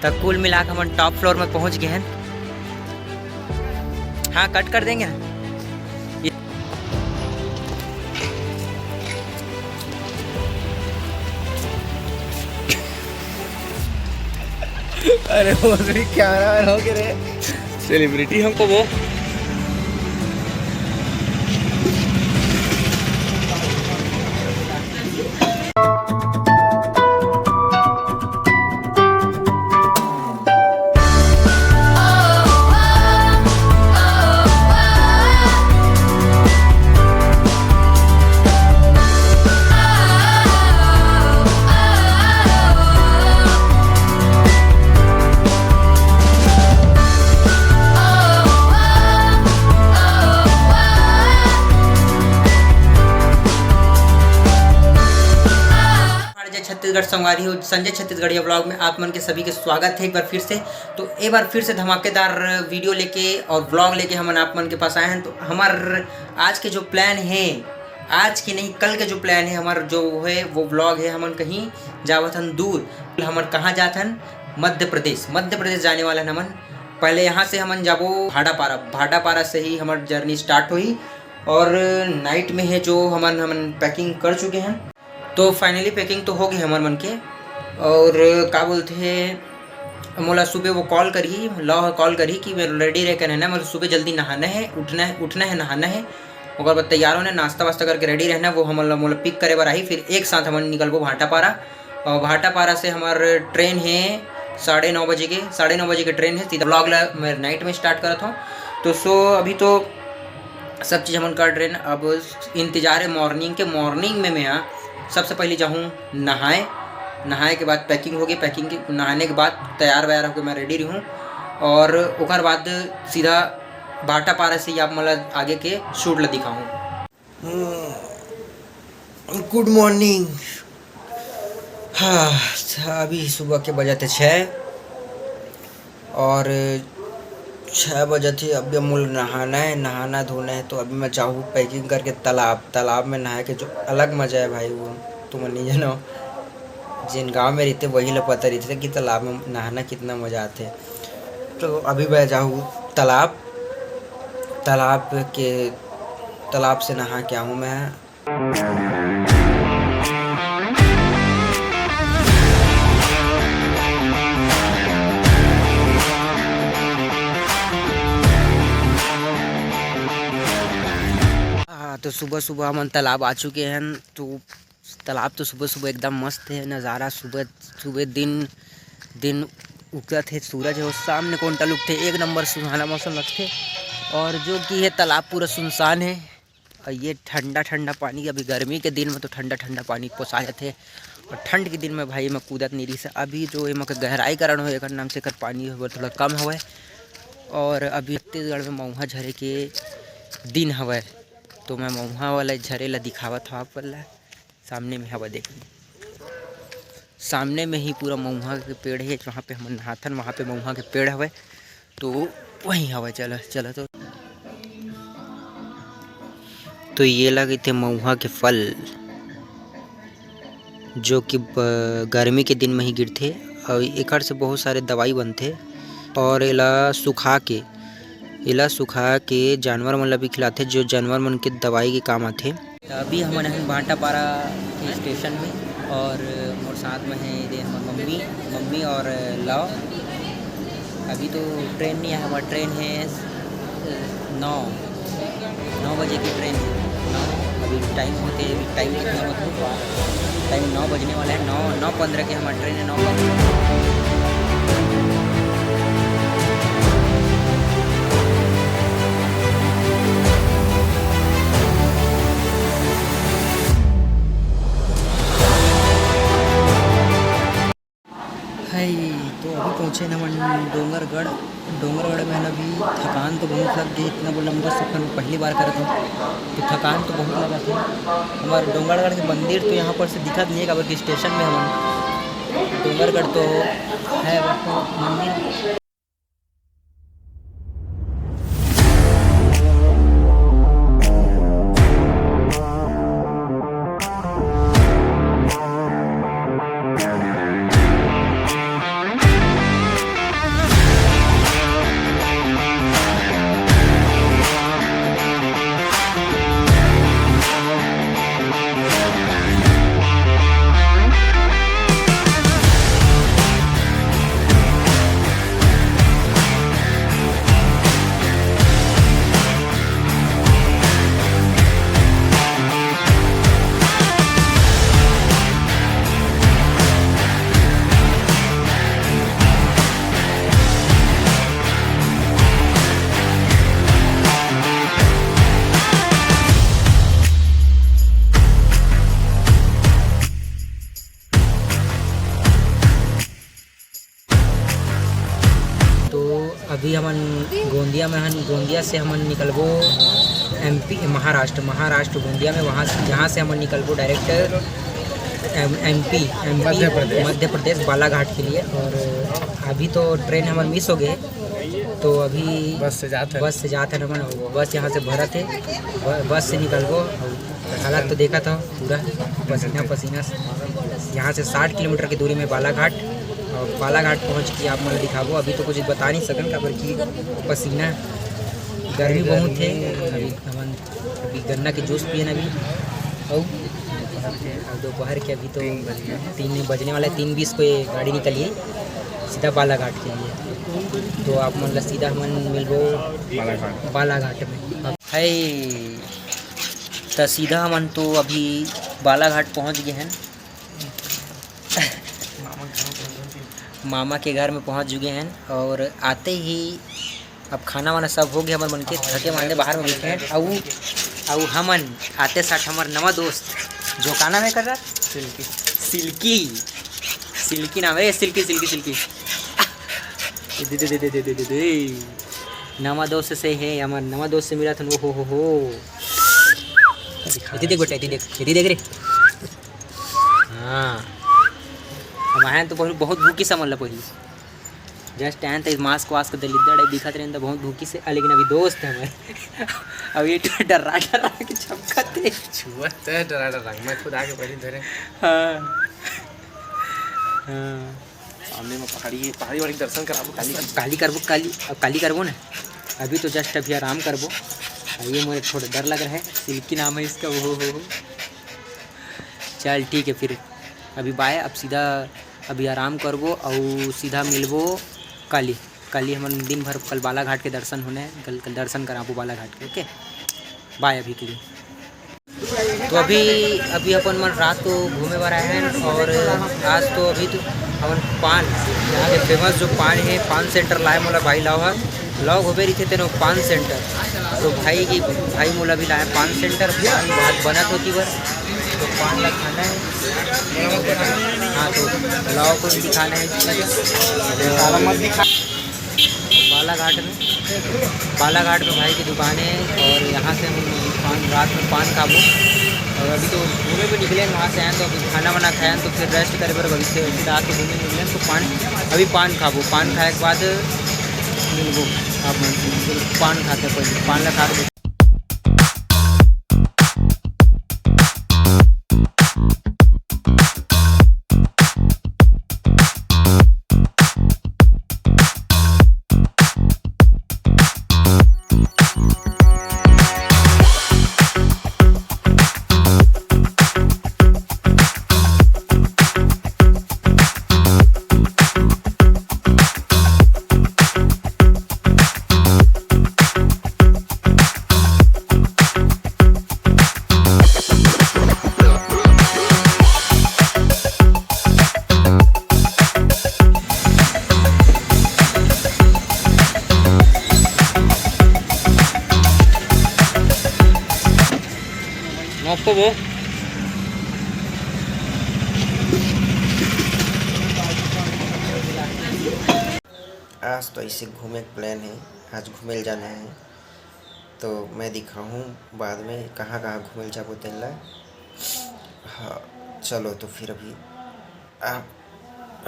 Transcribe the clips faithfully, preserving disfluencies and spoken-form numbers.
तो कुल मिला के हमन टॉप फ्लोर में पहुंच गए हैं। हाँ, कट कर देंगे ना। अरे वो भी कैमरा मैन हो गए रे, सेलिब्रिटी हमको वो। जय छत्तीसगढ़ संगवारी हो, संजय छत्तीसगढ़िया व्लॉग में आप मन के सभी के स्वागत है एक बार फिर से। तो एक बार फिर से धमाकेदार वीडियो लेके और व्लॉग लेके हमन आप मन के पास आए हैं। तो हमार आज के जो प्लान है, आज के नहीं, कल के जो प्लान है हमार, जो है वो व्लॉग है, हमन कहीं जावत हन दूर। हमन कहाँ जात हन? मध्य प्रदेश। मध्य प्रदेश जाने वाला हन हमन। पहले यहाँ से हमन जाबो भाटापारा, भाटापारा से ही हमार जर्नी स्टार्ट होही। और नाइट में है जो हमन, हमन पैकिंग कर चुके हैं। तो फाइनली पैकिंग तो हो गई हमर मन के। और का बोलते हैं, मोला सुबह वो कॉल करी, लव कॉल करी कि मेरे रेडी रह के रहना, मतलब सुबह जल्दी नहाना है, उठना है, उठना है, नहाना है। ओकर बाद तैयार होना, नाश्ता वास्ता करके रेडी रहना, वो हमन ला, मोला पिक करे बर आही। फिर एक साथ हमन निकलबो भाटापारा। और भाटापारा से हमार ट्रेन है साढ़े नौ बजे के, साढ़े नौ बजे के ट्रेन है। सीधा व्लॉग ला मैं नाइट में स्टार्ट करत हूँ। तो सो अभी तो सब चीज़ हमन कर डरेन। अब इंतजार है मॉर्निंग के। मॉर्निंग में मैं सबसे पहले जाहूँ नहाए, नहाए के बाद पैकिंग होगी, पैकिंग के, नहाने के बाद तैयार वैयार होकर मैं रेडी रहूँ। और ओकर बाद सीधा भाटापारा से ही आप मतलब आगे के शूट ला दिखाऊँ। गुड मॉर्निंग। हाँ, अभी सुबह के बजत हे छः और छः बजत हे। अभी मोला नहाना है, नहाना धोना है, तो अभी मैं जाहूँ पैकिंग करके तालाब। तालाब में नहाए के जो अलग मज़ा है भाई, वो तुमन नहीं जानो। जिन गाँव में रहते वही ला पता रहते कि तालाब में नहाना कितना मज़ा आते। तो अभी मैं जाहूँ तालाब, तालाब के, तालाब से नहा के आऊँ मैं। हाँ, तो सुबह सुबह हमन तालाब आ चुके हैं। तो तालाब तो सुबह सुबह एकदम मस्त है नज़ारा। सुबह सुबह दिन, दिन उगत है, सूरज है, वो सामने कोंटा लुकथे, एक नंबर सुहाना मौसम लगथे। और जो कि है तालाब पूरा सुनसान है। और ये ठंडा ठंडा पानी, अभी गर्मी के दिन में तो ठंडा ठंडा पानी पोसा जाथे। और ठंड के दिन में भाई मैं कूदत नहीं रही। अभी जो एमा के गहराई कारण हो, एकर नाम से एकर पानी हो थोड़ा कम हवय। और अभी छत्तीसगढ़ में मऊहा झरे के दिन हवय, तो मैं मऊहा वाला झरे ला दिखावत हव आप ला। सामने में हवय, देख, सामने में ही पूरा मऊहा के पेड़ है, जहाँ पे हमन नहाथन, वहाँ पे मऊहा के पेड़ हवय। तो वहीं हवय, चला, चला तो। तो ये ला कहिथे मऊहा के फल, जो कि ब-, गर्मी के दिन में ही गिरथे और एकर से बहुत सारे दवाई बनथे। और एला सुखा के, एला सुखा के जानवर मन ला भी खिलाथे, जो जानवर मन के दवाई के काम आथे। अभी हमन हन भाटापारा के स्टेशन में और मोर साथ में है ये हमर मम्मी, मम्मी और लव। अभी तो ट्रेन नहीं है, हमारा ट्रेन है, अ, नौ, नौ बजे की ट्रेन है। नौ, अभी टाइम होते, अभी टाइम कितना मतलब, टाइम नौ बजने वाला है, नौ, नौ पन्द्रह के हमारा ट्रेन है, नौ पन्द्रह। हाय, तो अभी पहुँचे न हमन डोंगरगढ़। डोंगरगढ़ में न अभी थकान तो बहुत लग गई, इतना बड़ा लंबा सफर में पहली बार करत हूँ, तो थकान तो बहुत लगा था। हमारे डोंगरगढ़ के मंदिर तो यहाँ पर से दिखत नहीं है, काबर कि स्टेशन में हमन डोंगरगढ़ तो है, बट मंदिर अभी हमन गोंदिया में हन, गोंदिया से हमन निकलबो एमपी, महाराष्ट्र, महाराष्ट्र गोंदिया में, वहाँ से, जहाँ से हमन निकलबो direct M MP MP Madhya Pradesh. Madhya प्रदेश, बालाघाट के लिए। और अभी तो ट्रेन हमर मिस हो गए, तो अभी बस से जात है। बस से जात है हमन, बस यहाँ से भरत है, ब- बस से निकलबो। हालत तो देखा था पूरा पसीना पसीना। यहाँ से साठ किलोमीटर की दूरी में बालाघाट, और बालाघाट पहुँच के आप मन दिखाबो। अभी तो कुछ बता नहीं सकन, काबर कि पसीना, गर्मी बहुत है। अभी हमन अभी गन्ना के जूस पियन अभी। और अब दोपहर के अभी तो तीन बजने वाला है, तीन बीस को ये गाड़ी निकली है सीधा बालाघाट के लिए। तो आप मन ला सीधा हमन मिलबो बालाघाट। बालाघाट में। हाय, त सीधा हमन तो अभी बालाघाट पहुँच गए हैं, मामा के घर में पहुँच चुके हैं। और आते ही अब खाना वाना सब हो गया, हमर मन के थके मांदे बाहर में बैठे हैं। अउ अउ हमन आते साथ हमर नवा दोस्त, जो का नाम है कर रहा? सिल्की। सिल्की, सिल्की नाम है, सिल्की, सिल्की, सिल्की। दे, दे, दे, दे, दे, दे, दे, दे। नवा दोस्त से है, हमर नवा दोस्त से मिला था। ओ हो हो हो। इति देख बेटा, इति देख, इति देख रे। हाँ, हम आए हैं तो बहुत, बहुत भूखी समझ ला पहली। जस्ट आए हैं तो मास्क वास्क दे लिद्दा, दिखत रहे तो बहुत भूखी से, लेकिन अभी दोस्त है हमारे। अब ये तो डर्रा डर्रा के चमकत है। छुअत है डर्रा डर्रा, मैं खुद आके पहली धरे। हाँ। हाँ। सामने में पहाड़ी है, पहाड़ी वाली दर्शन कराबो काली। काली करबो, काली, अब काली करबो ना। अभी तो जस्ट अभी आराम करबो। अभी मोरे थोड़ा डर लग रहा है, सिल्की नाम है इसका। ओ हो हो हो। चल ठीक है फिर, अभी बाय। अब सीधा अभी आराम करबो और सीधा मिलबो काली। काली हमन दिन भर कल बालाघाट के दर्शन होने, कल, कल दर्शन कराबो बालाघाट के। ओके, बाय अभी के लिए। तो अभी अभी अपन मन रात को घूमे बर आए हैं और आज तो अभी तो हमन पान, यहाँ के फेमस जो पान है, पान सेंटर लाए मोला भाई लाओ है। लॉग होबे रहिथे तेनो पान सेंटर। तो भाई की भाई मोला भी लाए पान सेंटर, पान भात बनत होती बर। तो पान ला खाना है। हाँ, तो लॉग को भी दिखाना है। बालाघाट में, बालाघाट में भाई की दुकान है और यहाँ से हम पान, रात में पान खाबो। और अभी तो घूमे भी निकले हैं, वहाँ से आए हैं तो अभी खाना वाना खाए हैं तो फिर रेस्ट करे बर अभी से सीधा आके घूमे निकले हैं तो पान, अभी पान खाबो। पान खाए के बाद मिलबो आप मन से। पान खाते पहले, पान ला खा के मस्त बे। आज तो ऐसे घूमे के प्लान है, आज घूमे ल जाना है, तो मैं दिखाहूँ बाद में कहाँ कहाँ घूमे ल जाबो तेन ला। हाँ, चलो तो फिर अभी आप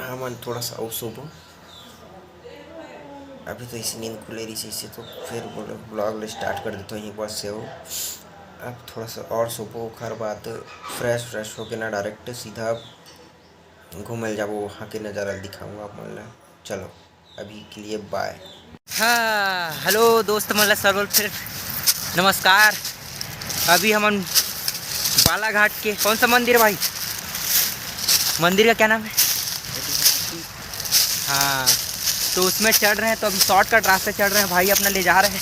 हमन थोड़ा सा अउ सोबो। अभी तो इसी नींद खुले रही से, इसे तो फिर बोले ब्लॉग ले स्टार्ट कर देता हूँ एक बार से हो। अब थोड़ा सा और सोबो, ओखर बाद फ्रेश फ्रेश होके ना डायरेक्ट सीधा घूमे ल जाबो, वहाँ के नज़ारा दिखाऊंगा आप मन ला। चलो अभी के लिए बाय। हाँ, हेलो दोस्त मन ला सर्वल फिर नमस्कार। अभी हमन बालाघाट के कौन सा मंदिर है भाई? मंदिर का क्या नाम है? हाँ, तो उसमें चढ़ रहे हैं। तो अभी शॉर्टकट रास्ते चढ़ रहे हैं, भाई अपना ले जा रहे हैं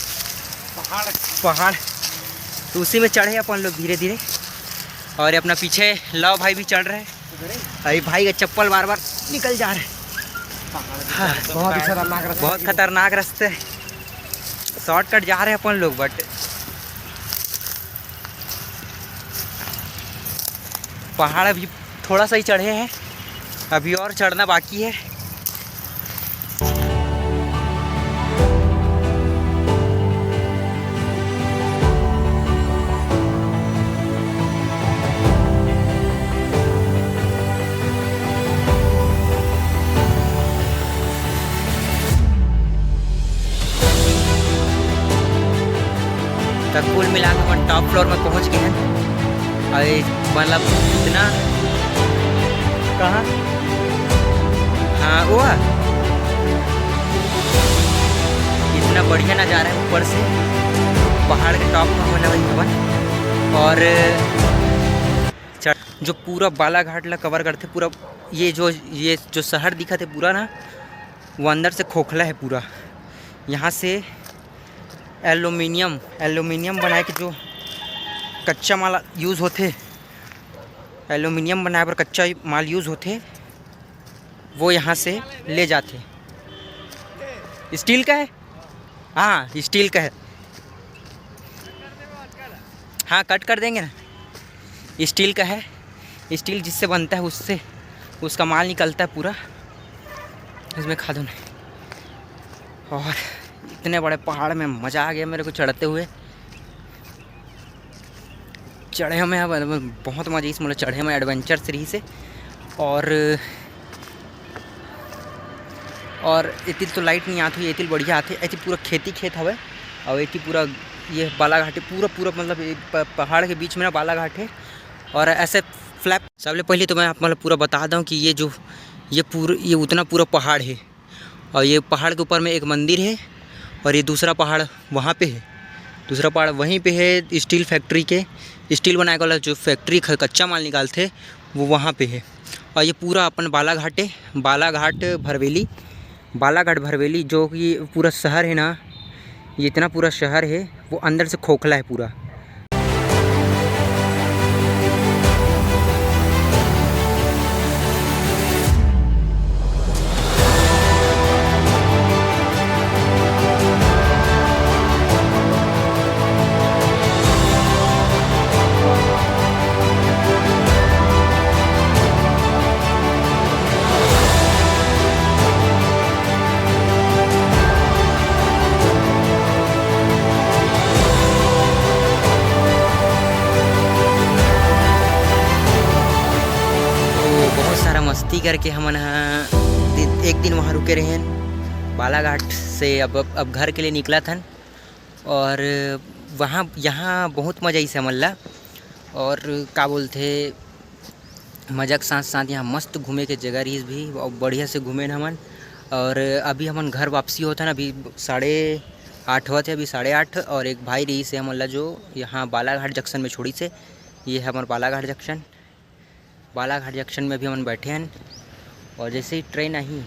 पहाड़, पहाड़। तो उसी में चढ़े अपन लोग धीरे धीरे, और अपना पीछे लाओ भाई भी चढ़ रहे हैं। अरे भाई का चप्पल बार बार निकल जा रहे हैं। हाँ, बहुत खतरनाक रास्ता, बहुत खतरनाक रास्ते। शॉर्टकट जा रहे हैं अपन लोग, बट पहाड़ अभी थोड़ा सा ही चढ़े हैं, अभी और चढ़ना बाकी है। तो कुल मिला के हम टॉप फ्लोर में पहुंच गए हैं। अरे मतलब इतना, कहाँ? हाँ, वो है। इतना बढ़िया नज़ारा है ऊपर से, पहाड़ के टॉप में होने वाली भवन। और चढ़, जो पूरा बालाघाट ला कवर करते पूरा, ये जो, ये जो शहर दिखत है पूरा ना, वो अंदर से खोखला है पूरा। यहाँ से एल्यूमिनियम, एल्यूमिनियम बनाए के जो कच्चा माल यूज़ होते, एल्यूमिनियम बनाए पर कच्चा माल यूज़ होते, वो यहाँ से ले जाते। स्टील का है। हाँ, स्टील का है। हाँ, कट कर देंगे ना। स्टील का है, स्टील जिससे बनता है उससे, उसका माल निकलता है पूरा, इसमें खादो नहीं। और इतने बड़े पहाड़ में मज़ा आ गया मेरे को चढ़ते हुए। चढ़े में अब बहुत मज़ा इस, मतलब चढ़े में एडवेंचर सीरीज से। और और एतिल तो लाइट नहीं आती, एतिल बढ़िया आते। ऐसी पूरा खेती खेत हवे और एती पूरा ये बालाघाट है, पूरा पूरा मतलब ये प- पहाड़ के बीच में ना बालाघाट है। और ऐसे फ्लैप, सबले पहले तो मैं आप मतलब पूरा बता दूँ कि ये जो, ये पूरा, ये उतना पूरा पहाड़ है और ये पहाड़ के ऊपर में एक मंदिर है और ये दूसरा पहाड़ वहाँ पे है, दूसरा पहाड़ वहीं पे है। स्टील फैक्ट्री के, स्टील बनाए वाला जो फैक्ट्री ख- कच्चा माल निकालते, वो वहाँ पे है। और ये पूरा अपन बालाघाट है, बालाघाट भरवेली, बालाघाट भरवेली जो कि पूरा शहर है ना, ये इतना पूरा शहर है, वो अंदर से खोखला है पूरा। तो बहुत सारा मस्ती करके हमन ह दि-, एक दिन वहाँ रुके रहेन बालाघाट से। अब, अब, अब घर के लिए निकलत हन। और वहाँ, यहाँ बहुत मज़ा आइस हमन ला। और का बोलथे, मज़ा के साथ साथ यहाँ मस्त घूमे के जगह रहिस भी, और बढ़िया से घूमेन हमन। और अभी हमन घर वापसी होत हन, अभी साढ़े आठ होत हे, अभी साढ़े आठ। और एक भाई रहिस हे हमन ला जो यहाँ बालाघाट जंक्शन में छोड़िस हे। ये है हमर बालाघाट जंक्शन। बालाघाट जंक्शन में अभी हमन बैठे हन और जैसे ही ट्रेन आही,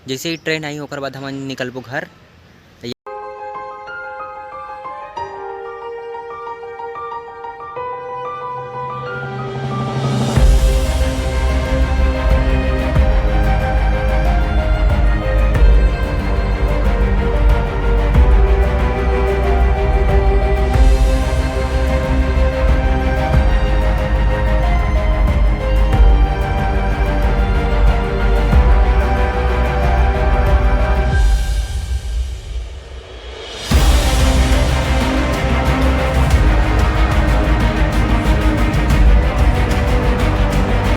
जैसे ही ट्रेन आही ओकर बाद हमन निकलबो घर।